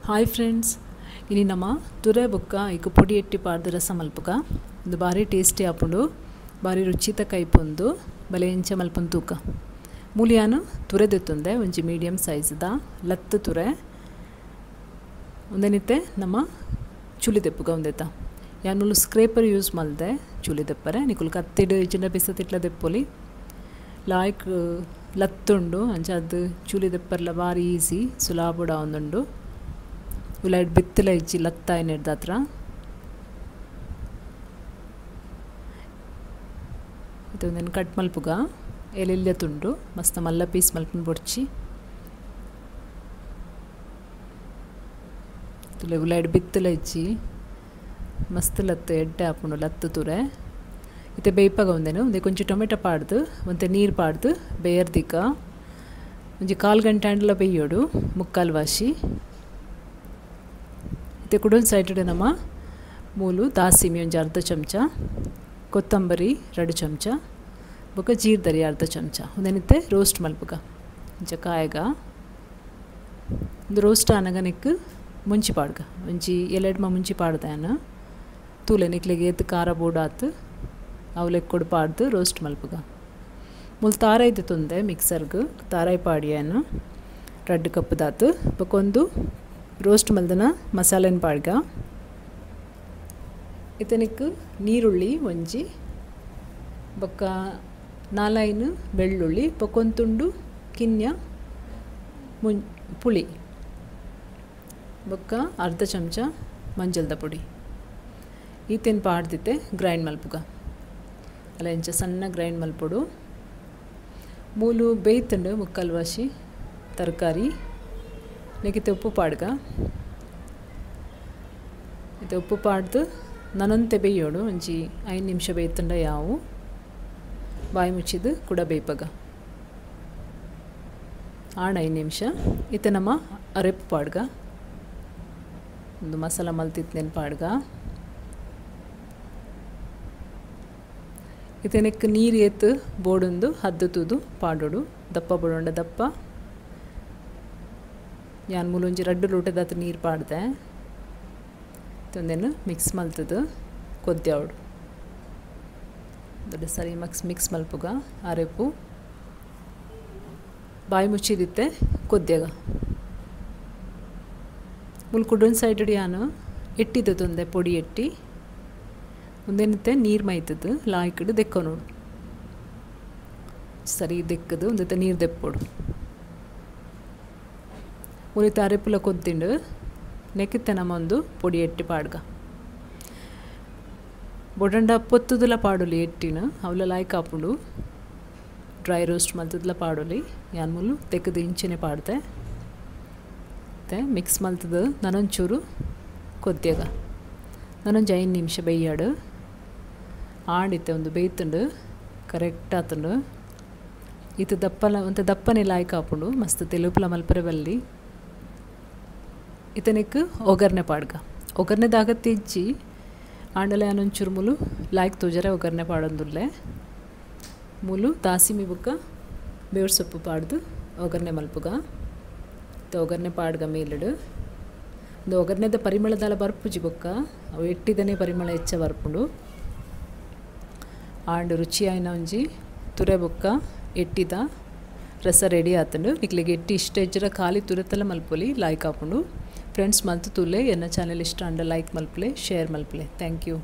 Hi friends, ಇನಿ ನಮ್ಮ ತುರೆ ಬೊಕ್ಕ ಇಕ್ ಪೊಡಿ ಎಟ್ಟಿ ಪಾಡ್ದು ರಸ ಮಲ್ಪುಗ. ಉಂದು ಬಾರಿ ಟೇಸ್ಟಿ ಆಪುಂಡು, ಬಾರಿ ರುಚಿತ ಕೈಪೊಂದು ಬಲೆ ಎಂಚ ಮಲ್ಪುನ ತೂಕ. ಮೂಲಿಯಾನು ತುರೆ ದೆತ್ತುಂದೆ ಒಂಜಿ ಮೀಡಿಯಂ ಸೈಜ್ದ ಲತ್ತು ತುರೆ. ಉಂದೆನಿತ್ತೆ ನಮ್ಮ ಚುಲಿ ದೆಪ್ಪುಗ ಉಂದೆತ. ಯಾನ್ ಸ್ಕ್ರೇಪರ್ ಯೂಸ್ ಮಲ್ದೆ ಚುಲಿ ದೆಪ್ಪರೆ, ನಿಕುಲು ಕತ್ತಿಡ್ ಇಜ್ಜಿಂಡ ಬಿಸತಿಟ್ಲ ದೆಪ್ಪೊಲಿ. ಲಾಯ್ಕ್ ಲತ್ತುಂಡು ಅಂಚಾದ್ ಚುಲಿ ದೆಪ್ಪರ್ಲ ಬಾರಿ ಈಸಿ ಸುಲಾಬುಡ ಒಂದುಂಡು. ಉಲೈಡ್ ಬಿತ್ತಲ ಇಜ್ಜಿ ಲತ್ತಾಯಿನೆಡ್ದಾತ್ರ. ಇದೊಂದನ್ನು ಕಟ್ ಮಲ್ಪುಗ, ಎಲೆಲ್ಯ ತುಂಡು ಮಸ್ತ್ ಮಲ್ಲ ಪೀಸ್ ಮಲ್ಪುನ ಬೊಡ್ಚಿ. ಉಲೈಡ್ ಬಿತ್ತಲ ಇಜ್ಜಿ ಮಸ್ತ್ ಲತ್ತು ಎಡ್ಡೆ ಆಪುಂಡು ಲತ್ತು ತುರೆ. ಇತ್ತೆ ಬೇಯ್ಪಾಗ ಒಂದೇನು ಒಂದೇ ಕೊಂಚ ಟೊಮೆಟೊ ಪಾಡ್ದು ಒಂತೆ ನೀರು ಪಾಡ್ದು ಬೇಯರ್ದಿಕ್ಕ ಒಂಜಿ ಕಾಲು ಗಂಟೆ ಆಂಡಲ ಬೇಯೋಡು ಮುಕ್ಕಾಲು ವಾಸಿ. ಇತ್ತೆ ಕುಡೊಂದು ಸೈಡ್ ನಮ್ಮ ಮೂಲು ದಾಸಿಮಿ ಒಂಜಿ ಅರ್ಧ ಚಮಚ, ಕೊತ್ತಂಬರಿ 2 ಚಮಚ, ಬೊಕ್ಕ ಜೀರ್ದರಿ ಅರ್ಧ ಚಮಚ. ಒಂದೇನಿತ್ತೆ ರೋಸ್ಟ್ ಮಲ್ಪುಗ ಒಂಜ ಕಾಯಗ. ಒಂದು ರೋಸ್ಟ್ ಆನಗ ನೆಕ್ ಮುಂಚಿ ಪಾಡ್ಗ ಒಂಜಿ ಎಲೆಡ್ಮ ಮುಂಚಿ ಪಾಡ್ದಾನ ತೂಲೆ ನಿಕ್ಲೆಗೆ ಏತ್ ಖಾರ ಬೋಡಾತು ಅವು ಲೆಕ್ಕೊಡು ಪಾಡ್ದು ರೋಸ್ಟ್ ಮಲ್ಪುಗ. ಮೂಲು ತಾರಾಯ್ದು ತೊಂದೆ ಮಿಕ್ಸರ್ಗ್ ತಾರಾಯಿ ಪಾಡಿಯಾನು 2 ಕಪ್ ದಾತು. ಬೊಕ್ಕೊಂದು ರೋಸ್ಟ್ ಮಲ್ದನ ಮಸಾಲೆನ ಪಾಡ್ಗ. ಇತನಿಕ್ ನೀರುಳ್ಳಿ ಒಂಜಿ ಬೊಕ್ಕ 4 ಬೆಳ್ಳುಳ್ಳಿ ಬೊಕ್ಕೊಂದು ತುಂಡು ಕಿನ್ಯ ಪುಳಿ ಬೊಕ್ಕ ಅರ್ಧ ಚಮಚ ಮಂಜಲ್ದ ಪುಡಿ. ಈತೆನ್ ಪಾಡ್ದಿತ್ತೆ ಗ್ರೈಂಡ್ ಮಲ್ಪುಗ. ಅಲ್ಲ ಇಂಚ ಸಣ್ಣ ಗ್ರೈಂಡ್ ಮಲ್ಪೊಡು. ಮೂಲು ಬೇಯ್ತುಂಡು ಮುಕ್ಕಾಲು ವಾಸಿ ತರಕಾರಿ. ನೆಕ್ಕಿತ್ತೆ ಉಪ್ಪು ಪಾಡ್ಗ. ಇತ್ತೆ ಉಪ್ಪು ಪಾಡ್ದು ನನೊಂತೆ ಬೇಯೋಡು ಒಂಜಿ 5 ನಿಮಿಷ ಬೇಯ್ತುಂಡ ಯಾವು ಬಾಯಿ ಮುಚ್ಚಿದ್ದು ಕೂಡ ಬೇಯ್ಪಗ ಆಣ 5 ನಿಮಿಷ. ಇತ್ತೆ ನಮ್ಮ ಅರೆಪ್ಪು ಪಾಡ್ಗ, ಒಂದು ಮಸಾಲ ಮಲ್ತಿತ್ತೇನು ಪಾಡ್ಗ. ಇತ್ತೆ ನೆಕ್ ನೀರು ಏತ್ ಬೋಡೊಂದು ಹದ್ದು ತೂದು ಪಾಡೋಡು. ದಪ್ಪ ಬೋಡೊಂಡ ದಪ್ಪ. ಯಾನ್ ಮೂಲೊಂಜಿ 2 ಲೋಟದಾತ್ ನೀರು ಪಾಡ್ದೆ. ಒಂದೇನು ಮಿಕ್ಸ್ ಮಲ್ತದು ಕೊದ್ಯಾವಡು ದೊಡ್ಡ ಸರಿ ಮಿಕ್ಸ್ ಮಲ್ಪುಗ. ಅರೆಪು ಬಾಯಿ ಮುಚ್ಚಿದಿತ್ತೆ ಕೊದ್ಯಾಗ. ಮುಲ್ ಕುಡೊಂದು ಸೈಡ್ ಯಾನು ಎಟ್ಟಿದ್ದು ತೊಂದೆ ಪೊಡಿ ಎಟ್ಟಿ. ಒಂದೇನಿತ್ತೆ ನೀರು ಮೈತದ್ದು ಲಾಯ್ಕಿಡು ದೆಕ್ಕ ನೋಡು ಸರಿ ದೆಕ್ಕದು ಒಂದತ್ತೆ ನೀರು ದೆಪ್ಪೋಡು. ಉಳಿತ ಅರೆಪುಲ ಕೊದ್ದಿಂಡು ನೆಕ್ಕಿತ್ತೆ ನಮ್ಮೊಂದು ಪೊಡಿ ಎಟ್ಟಿ ಪಾಡ್ಗ. ಬೊಡಂಡ ಪೊತ್ತುದುಲ ಪಾಡೊಲಿ ಎಟ್ಟಿನ ಅವಲ ಲಾಯ್ಕ್ ಆಪುಂಡು. ಡ್ರೈ ರೋಸ್ಟ್ ಮಲ್ತದಲ ಪಾಡೊಲಿ. ಯಾನ್ ಮುಲ್ಲು ತೆಕ್ಕದು ಇಂಚಿನೆ ಪಾಡ್ದೆ. ಮತ್ತೆ ಮಿಕ್ಸ್ ಮಲ್ತದು ನನೊಂಚೂರು ಕೊದ್ಯಾಗ ನನೊಂಜಿ 5 ನಿಮಿಷ ಬೇಯ್ಯಾಡು. ಆಂಡಿತ್ತೆ ಒಂದು ಬೇಯ್ತುಂಡು ಕರೆಕ್ಟ್ ಆತುಂಡು. ಇತ್ತು ದಪ್ಪಲ ಒಂತೆ ದಪ್ಪನೆ ಲಾಯ್ಕ್ ಆಪುಂಡು ಮಸ್ತ್ ತೆಲುಪುಲ ಮಲ್ಪರೆ ಬಲ್ಲಿ. ಇತನೆಕ್ ಒಗ್ಗರಣೆ ಪಾಡ್ಗ. ಒಗ್ಗರಣೆ ದಾಗತ್ತಿಜ್ಜಿ ಆಂಡಲೆ ಆನೊಂಚೂರು ಮುಲು ಲಾಯ್ಕ್ ತೋಜರೆ ಒಗ್ಗರಣೆ ಪಾಡೊಂದುಲ್ಲೆ. ಮೂಲು ದಾಸಿಮಿ ಬೊಕ್ಕ ಬೇವ್ರ ಸೊಪ್ಪು ಪಾಡ್ದು ಒಗ್ಗರಣೆ ಮಲ್ಪುಗ. ಒಗ್ಗರಣೆ ಪಾಡ್ಗ ಮೇಲಿಡು ಒಂದು ಒಗ್ಗರಣೆದ ಪರಿಮಳದಾಲ ಬರ್ಪುಜಿ ಬೊಕ್ಕ ಅವು ಎಟ್ಟಿದನೆ ಪರಿಮಳ ಹೆಚ್ಚ ಬರ್ಪುಂಡು. ಆಂಡ್ ರುಚಿಯಾಯಿನ ಒಂಜಿ ತುರೆ ಬೊಕ್ಕ ಎಟ್ಟಿದ ರಸ ರೆಡಿ ಆತುಂಡು. ನಿಕ್ಲೆಗ್ ಎಟ್ಟಿ ಇಷ್ಟ ಇಜ್ಜಿಡ ಖಾಲಿ ತುರೆತಲ ಮಲ್ಪೊಲಿ ಲಾಯ್ಕ್ ಆಪುಂಡು. ಫ್ರೆಂಡ್ಸ್ ಮಲ್ತು ತೂಲೆ ಎನ್ನ ಚಾನೆಲ್ ಇಷ್ಟ ಅಂಡ ಲೈಕ್ ಮಲ್ಪಲೆ ಶೇರ್ ಮಲ್ಪಲೆ. Thank you.